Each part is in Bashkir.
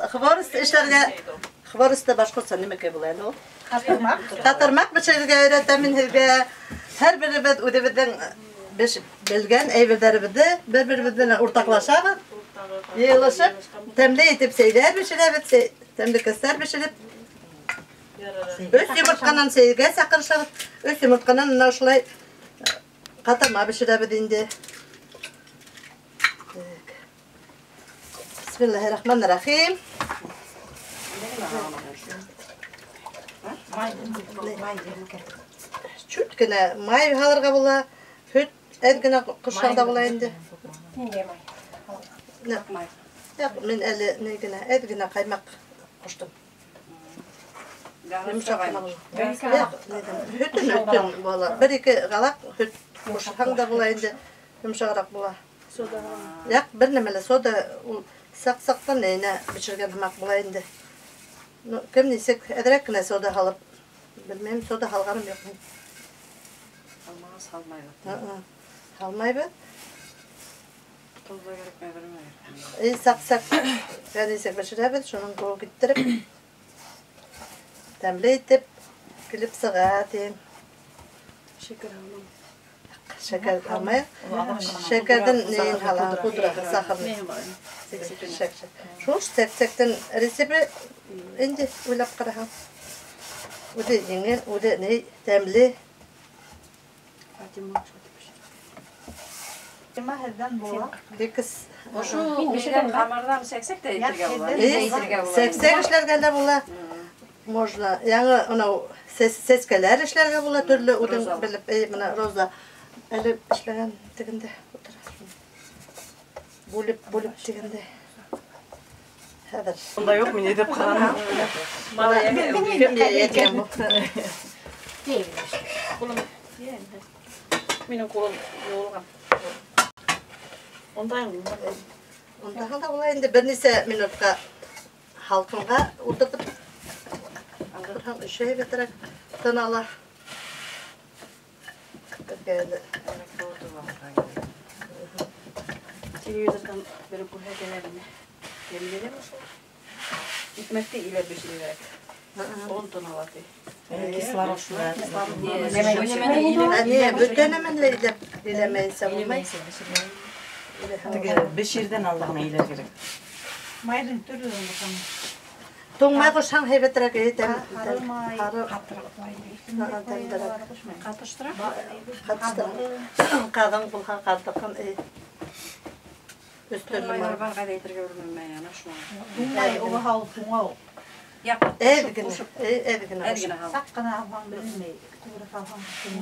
Хворост эшләргә, хворостта башҡортса нимәкәй була әле ул? Ҡатырмаҡ. Ҡатырмаҡ бешерергә өйрәтәм мин һеҙгә. Һәр беребеҙ үҙебеҙҙең белгән әйберҙәребеҙҙе бер-беребеҙ менән уртаҡлашабыҙ. Йыйылышып, тәмле итеп сәйҙәр бешерәбеҙ, тәмлекәстәр бешереп. Өс йомортҡанан сәйгә саҡырышабыҙ. Өс йомортҡанан мына ошолай ҡатырма бешерәбеҙ инде. Бисмиллахиррахманиррахим. Чуть кенә май һалырға була, һөт әҙ генә ҡушһаң да була инде. Ниндәй май? Май. Юҡ, мин әле ни генә, әҙ генә ҡаймаҡ ҡуштым. Йомшаҡ ҡына була. Һөтөн, һөтөн була. Бер-ике ҡалаҡ һөт ҡушһаң да була инде, йомшағыраҡ була. Сода. Юҡ, бер нәмә лә сода ул саҡ-саҡтан нәйенә бешергән һымаҡ була инде. Ну, кем нисек әҙерәк кенә сода һалып, белмәйем, сода һалғаным юҡ. Һалмағас һалмайбыҙ. Һалмайбыҙ. Тоҙ ҙа кәрәкмәй, бер нәмә кәрәкмәй. И саҡ-саҡ нисек бешерәбеҙ, шуның кеүек иттереп, тәмле итеп килеп сыға, тием. Шәкәр һалмам. Шәкәр һалмайыҡ. Шәкәрҙең нейен һалам, пудра, сахарный. Сәк-сәк. Шул сәк-сәктең рецепты инде уйлап ҡараһаң. Үҙе еңел, үҙе ни, тәмле. Фатима, шул тип бешерә. Фатима һеҙҙән була. Кекс. Ошо Мин бешерәм. ҡамырҙан сәк-сәк тә итергә була. Сәк-сәк эшләргә лә була. Можно. Яңы анау сәскәләр эшләргә була, төрлө үҙең белеп, мына роза. Әле эшләгән тегендә ултыра. Бүлеп, бүлеп тигәндә. Хәҙер. Унда юҡ, мин әйҙәп ҡараным. Кем әйткән бу? Минең ҡулым йыуылған. Унда инде. Унда ла була инде бер нисә минутҡа һалҡынға ултыртып торһаң, өшәй бөтөрәк тын ала. Беҙгә әле Телевизорҙан бере күрһәтәләр ине. Тәмлеләр шул. Икмәкте иләп бешерәләр. Он тон ала ти. Кислород. Ә, бөтә нәмәне лә иләп, иләмәйенсә булмай. Теге бешерҙән алда ғына иләр кәрәк. Майҙың төрлө булған. Туңмай ҡушһаң һәйбәтерәк, тәм, Һары май, һары. ҡатыраҡ май. Тәмдерәк. Ҡатыштыра? Ҡатыштыра. Ҡаҙың булһа, ҡаҙҙыҡын, Өҫтәле Туңмай май. бар, ҡайҙа әйтергә белмәй, ана шуны. Туңмай уға һалып, туңау. Яҡ, Әҙ ҡушып, генә, ҡушып. әҙ генә Әҙ ҡушып. генә һалып. Саҡ ҡына һалһаң беленмәй, күберәк һалһаң туңа.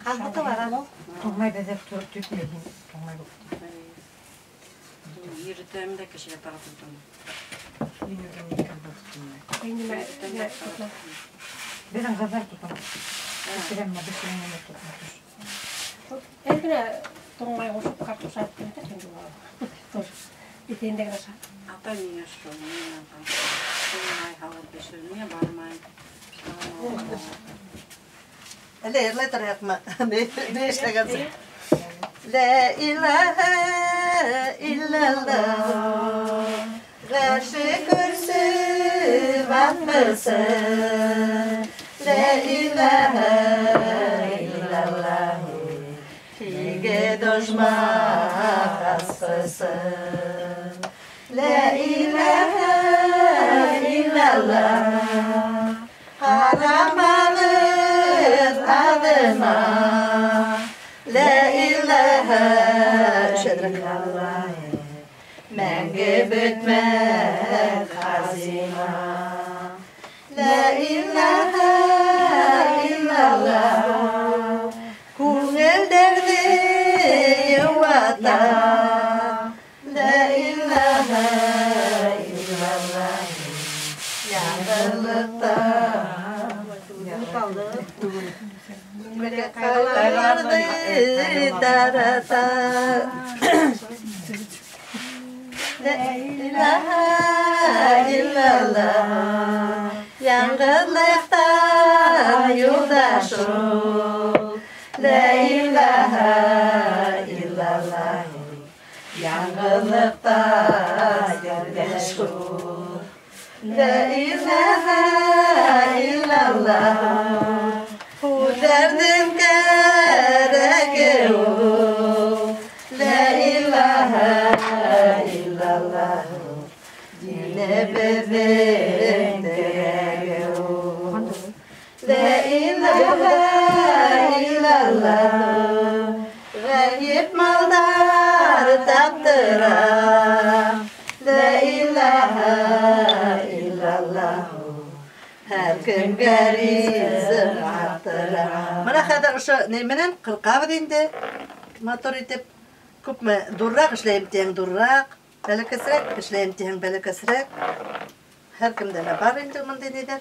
Ҡаҙҙыҡы бар, ана. Туңмай беҙҙә төтмәй, туңмай юҡ. Йөрөтәм дә кешегә таратып тормам. Мин үҙем никогда тотмайым. Беҙҙең ҡыҙҙар тотона. Бешерәм, бешерәм, нимә тотма. Әҙ генә туңмай ҡушып картош алып килде, инде ул. Тоже. Итендә генә ашар. Атай миңә шул, миңә туңмай һалып бешер, миңә бармай. Әле йырлай торайыҡмы? Ни эшләгәнсең? Лә илаһа иллаллаһ. Ғәрше көрсө батмасын. Лә илаһа иллаллаһ. Фиге дошман асҡысын. Лә илаһа иллаллаһ. Һарамағыҙ аҙыма. Лә илаһа иллаллаһ. Мәңге бөтмәҫ хазина. Лә илаһа иллаллаһ. Күңелдәрҙе йыуата. Лә илаһа иллаллаһ. Яңғыҙлыҡта ҡайғыларҙы тарата. Лә илаһа иллаллаһ. Яңғыҙлыҡтан юлдаш ул. Лә илаһа иллаллаһ. Яңғыҙлыҡтан La ilahe illallah. Hüderdim keregi La ilahe illallah. Dine bebeğim teregi La ilahe illallah. Gayip mallar taptıra. La ilahe illallah. Her gün gerizim arttıra. Mına хәҙер ошо ни менән ҡырҡабыҙ инде. Матур итеп күпме ҙурыраҡ эшләйем тиһәң ҙурыраҡ, бәләкәсерәк эшләйем тиһәң бәләкәсерәк. Һәр кемдә лә бар инде бындай ниҙәр.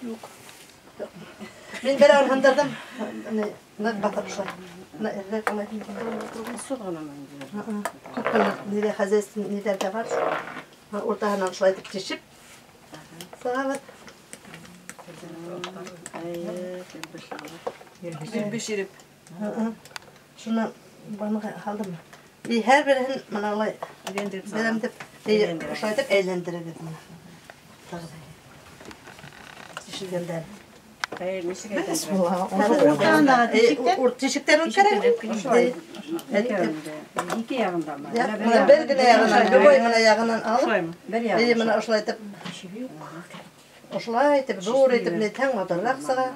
Юҡ. Мин берәүен һындырҙым. Ныҡ баҫып шулай. Күп кенә ниҙә хозяйство ниҙәр ҙә бар. Уртаһынан шулай итеп тишеп сығабыҙ. Бешереп. Шуны быныға һалдым. И һәр береһен мына улай берәм тип ошолай итеп әйләндерәбеҙ мына. Тишелгәндәр. Тишектән үткәрәбеҙ. Ике яғында mı? Бер генә яғынан, любой мына яғынан алып, и мына ошолай итеп ошолай итеп, ҙур итеп нитһәң матурыраҡ сыға.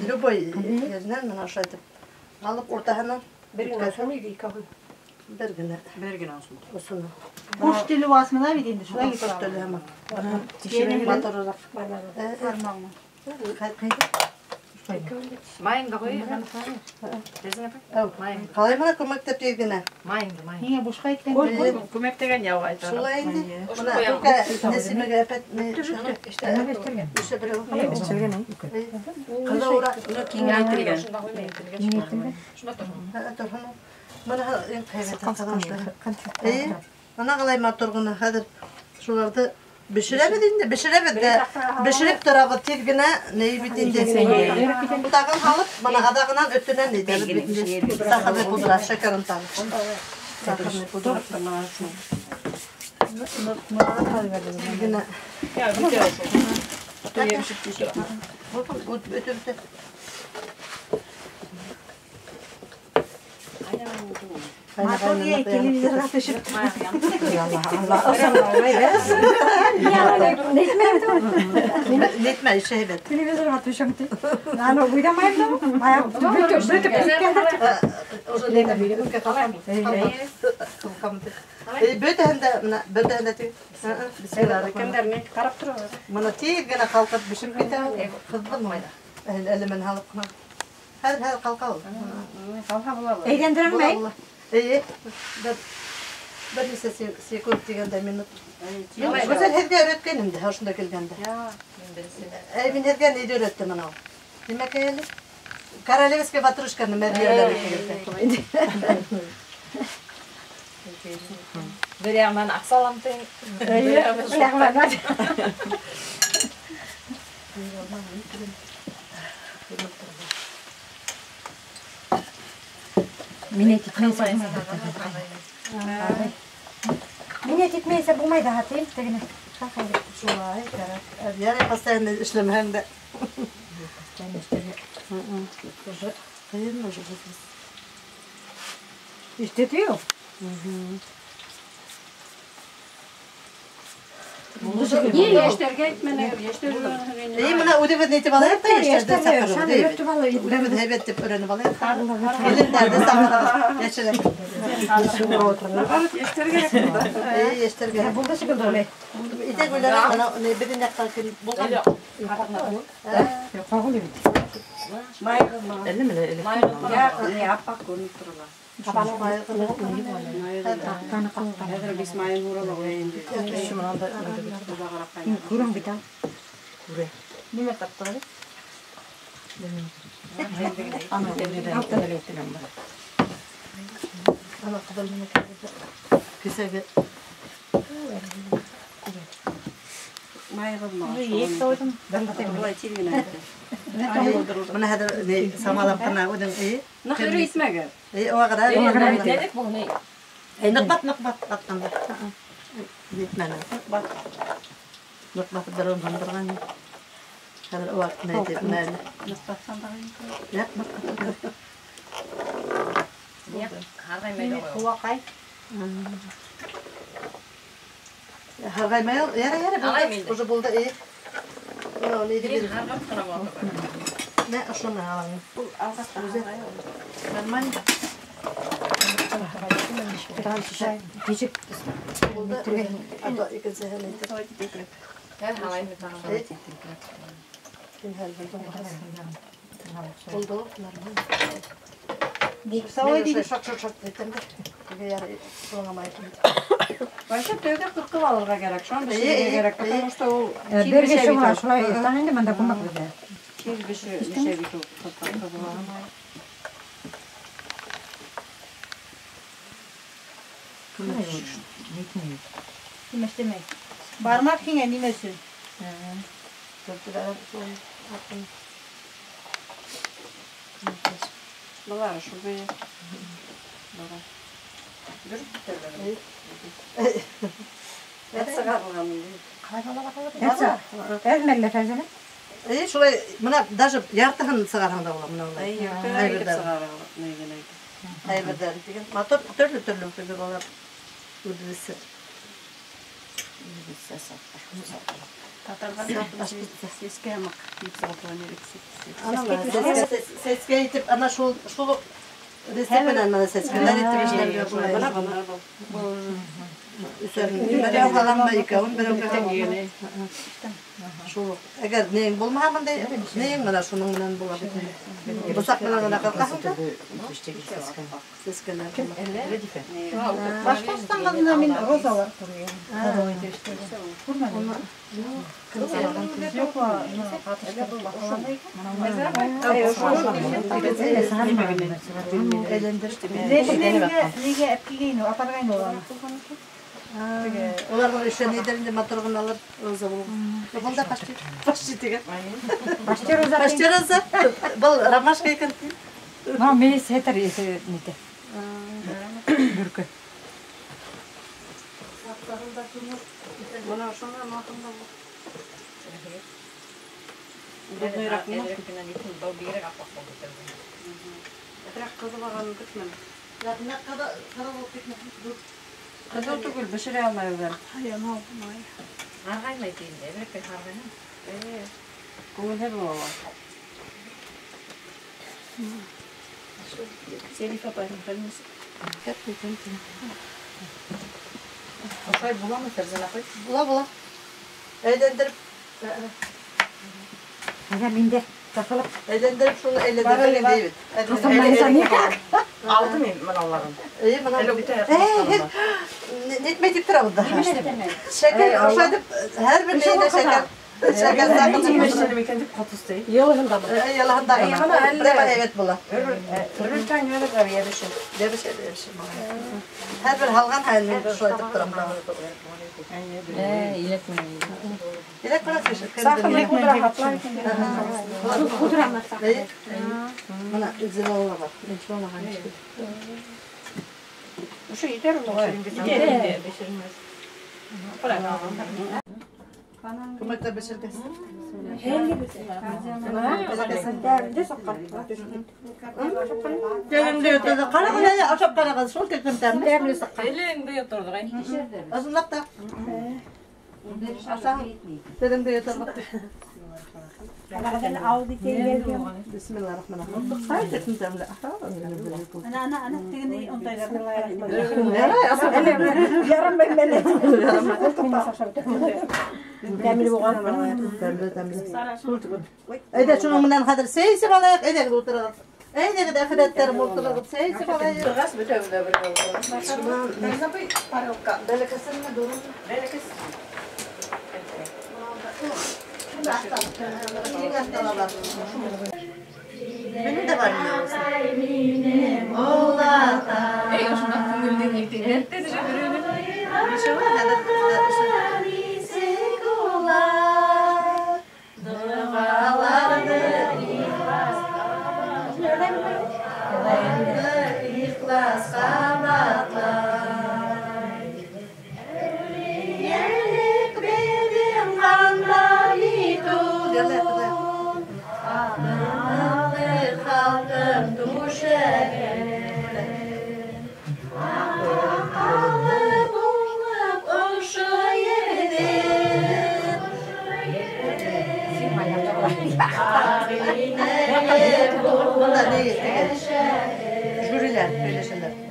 Любой еренән мына ошолай итеп алып уртаһынан Бер генә осоно или икәү? Бер генә. Бер генә осоно. Осоно. Ҡош теле асмына бит инде шулай Ҡош теле һымаҡ. Матурыраҡ. Бармағына. Майыңды ҡуй. Ҡалай мына күмәктәп тиҙ генә. Майыңды, майыңды. Ниңә бушҡа әйткән? Күмәктәгән яуға әйтә. Шулай инде. Мына только Нәсимәгә әпәт Өсә берәү. Ҡыҙыуыраҡ. Киңәйтелгән. Торһон. Мына иң һәйбәт. Мына ҡалай матур ғына хәҙер шуларҙы бешерәбеҙ инде, бешерәбеҙ ҙә, бешереп торабыҙ тиҙ генә, ни бит инде. Тағын һалып, мына аҙағынан өҫтөнән итәбеҙ бит инде. Сахарный пудра, шәкәрен тағы. Сахарный пудра. Тиҙ генә. Бөтә, бөтә. Матур телевизорға төшөп. Нитмә, эше һәйбәт. Телевизорға төшәм ти. Аны уйламайым да. Аяҡ бөтөп киткәндер. Уже нитмә, ҡалам. Бөтәһен дә, мына бөтәһен дә тиҙ. Кемдәр ни ҡарап тора. Мына тиҙ генә ҡалҡып бешеп китә. Ҡыҙҙым. Әле менән һалып ҡына. Хәҙер ҡалҡа ул. Ҡалһа була. Әйләндерәңме? Эйе, бер нисә секунд тигәндә минут. Гүзәл һеҙгә өйрәткән инде, ошонда килгәндә. Мин һеҙгә ниҙе өйрәттем анау? Нимәкәй әле? Королевская ватрушканы мәрйәләр килгәндә. Бер яғынан аҡса алам тиң. Бер яғынан. Мине титмәйсә булмай ҙа тейем тегене. Шулай кәрәк. Ярай постоянно эшләмәһәң дә. Постоянно эшләргә. Уже ҡыйын уже. Эшләтә юҡ. Ни йәштәргә әйтмәнегеҙ, йәштәр өйрәнһен. Эйе, мына үҙебеҙ нитеп алайыҡ та йәштәрҙе саҡырып. Үҙебеҙ һәйбәт тип өйрәнеп алайыҡ. Килендәрҙе саҡырабыҙ. Йәшерәк. Йәштәр кәрәк. Эйе, йәштәр кәрәк. Булды шикелле улай. Итәк уйлараҡ, мына беҙҙең яҡтан кем булған? Ҡағыл бит. Әллә менә элек. Яҡ, ни аппаҡ күренеп тора. Хәҙер бис майын һурала ҡуя инде. Күрәм бит. Күрә. Нимә таптың әле? Алтын әле әйтеләм бар. Ана ҡыҙыл нимә кисәге. Майығыҙмы? Тойҙом. Былай тиҙ генә әйтә. Мына хәҙер самалап ҡына үҙең. Ныҡ эре итмәгеҙ. Оғыра. Элек был ни? Ныҡ батҡанда. Нитмәне. Ныҡ батып бер он һындырған. Хәҙер ваҡытын әйтеп мәле. Ныҡ батҡанда. Ныҡ батҡанда. Ҡыуаҡай. Һарғаймай ул. Ярай, ярай, булды. Уже булды. Мә, ошоно алам. Нормально. Нисек булды? Икенсе хәл әйтеп. Булды, нормально. Шак-шак-шак әйтәм дә. Вообще тәүҙә ҡырҡып алырға кәрәк, шунан бешерергә кәрәк, потому что ул Бер кеше була, шулай иртән инде бында күмәк беҙҙә. Тиҙ бешә бит ул ҡыҙылған. Нимәштемәй. Бармаҡ һиңә нимә өсөн? Былары шул бейе. Дөрөҫ китәләр. Әт сығарылған. Әҙмәлле Фәрзәнә? Шулай, мына даже яртыһын сығарһаң да була, мына улай. Әйберҙәр тигән. Матур төрлө-төрлө фигуралар үҙебеҙсә. Татарҙар сәскә һымаҡ итеп сығарылған Сәскә итеп, ана шул рецепт менән мына сәскәләр итеп эшләргә була. Бына бына был. Берәү һалаңмы, икәүен берәүгә һалаңмы. Шул. Әгәр нең булмаһа бындай, нең мына шуның менән була бит. Бысаҡ менән генә ҡырҡаһың да. Сәскәләр. Башҡортостан ҡыҙына мин розалар күргән. Күрмәнем. Юҡ, Нигә әпкилгәйне, апарғайны уларны. Улар еще нейҙер инде матур ғыналар роза булып. Был да почти почти тигән. Почти роза. Почти роза. Был ромашка икән. Ну, мин сетер нитә. Бөркө. Бына шуны матурында бул. Удобныйраҡ Әҙерәк ҡыҙылағанын көтмәнем. Ҡыҙыл түгел, бешерә алмайҙар. Һарғаймай тейем, әҙерәк һарғайма. Күңелһеҙ була. Сәлиф апайҙың хәле нисек? Ошолай буламы, Фәрзәнә апай? Була, була. Әйләндереп. Әгәр мин дә таҫылып. Әйләндереп шуны әйләндереп бит. Таҫылмайынса никак. Алды мин мына уларын. Эйе, мына. Әле үтә. Нитмәй тип торабыҙ да. Шәкәр ошолай дип һәр бер нейҙә шәкәр. Шәкәр Нимәштәр икән дип ҡатышты. Йылыһында. Йылыһында ғына. Прямо һәйбәт була. Өрөлтән йөрөргә йәбешә. Йәбешә, йәбешә. Һәр бер һалған һайын мин шулай итеп торам. Иләк менән. Иләк менән кеше. Сахарный пудра һатлай. Пудра. Мына зелала бар. Мин шуны Ошо етер уға. Етер, бешермәҫ. Күмәктәр бешергәс. Телеңде йоторҙо. Ҡарағыҙ әле, ашап ҡарағыҙ, шул тиклем тәмле. Тәмле сыҡҡан. Телеңде йоторҙо. Ысынлап та. Ашаң, телеңде йоторҙо. Бисмиллахиррахманиррахим. Тәмле. Ана, ана, ана, тегене онтайлар. Ярамай мәле. Тәмле булған. Тәмле, тәмле. Әйҙә, шуның менән хәҙер сәй эсеп алайыҡ, әйҙәгеҙ ултырығыҙ. Әйҙәгеҙ, әхирәттәрем, ултырығыҙ, сәй эсеп алайыҡ. Ултырғас бөтәбеҙ ҙә бергә ултырабыҙ. Бәләкәсенме, ҙурымы? Бәләкәс. Benim de var mı? Ey, ошонда күңелдең итене. İhlas qabatlar. Бында ни теге? Жюрилар һөйләшәләр.